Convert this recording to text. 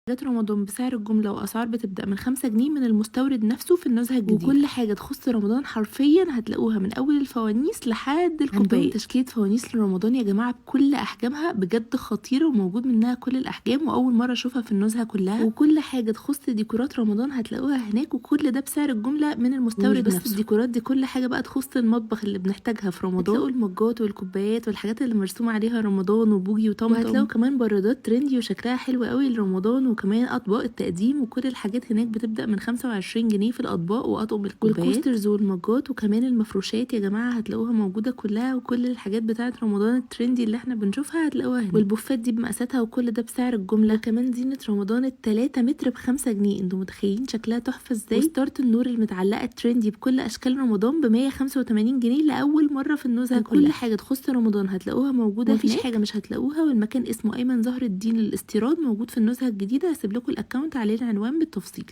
حاجات رمضان بسعر الجملة وأسعار بتبدأ من 5 جنيه من المستورد نفسه في النزهة الجديدة. وكل حاجة تخص رمضان حرفيا هتلاقوها من أول الفوانيس لحد الكوبايات. عندهم تشكيلة فوانيس لرمضان يا جماعة بكل أحجامها، بجد خطيرة وموجود منها كل الأحجام، وأول مرة أشوفها في النزهة كلها. وكل حاجة تخص ديكورات رمضان هتلاقوها هناك، وكل ده بسعر الجملة من المستورد بس نفسه. الديكورات دي كل حاجة بقى تخص المطبخ اللي بنحتاجها في رمضان، هتلاقوا المجات والكوبايات والحاجات اللي مرسوم عليها رمضان وبوجي وطمطم، وهتلاقوا كمان برادات trendy وشكلها حلو قوي لرمضان، وكمان اطباق التقديم. وكل الحاجات هناك بتبدا من 25 جنيه في الاطباق واطقم الكوبايات وال coasters والمجات، وكمان المفروشات يا جماعة هتلاقوها موجودة كلها، وكل الحاجات بتاعه رمضان ال trendy اللي احنا بنشوفها هتلاقوها هناك، والبوفات دي بمقاساتها، وكل ده بسعر الجملة. وكمان زينة رمضان ال3 متر ب5 جنيه، انتوا متخيلين شكلها تحفة ازاي؟ وستاره النور المتعلقة ال trendy بكل اشكال رمضان ب185 جنيه لاول مرة في النزهه كلها. كل حاجة تخص رمضان هتلاقوها موجودة، مفيش حاجة مش هتلاقوها. والمكان اسمه ايمن زهر الدين للاستيراد، موجود في النزهه الجديدة. هسيب لكم ال account عليه العنوان بالتفصيل.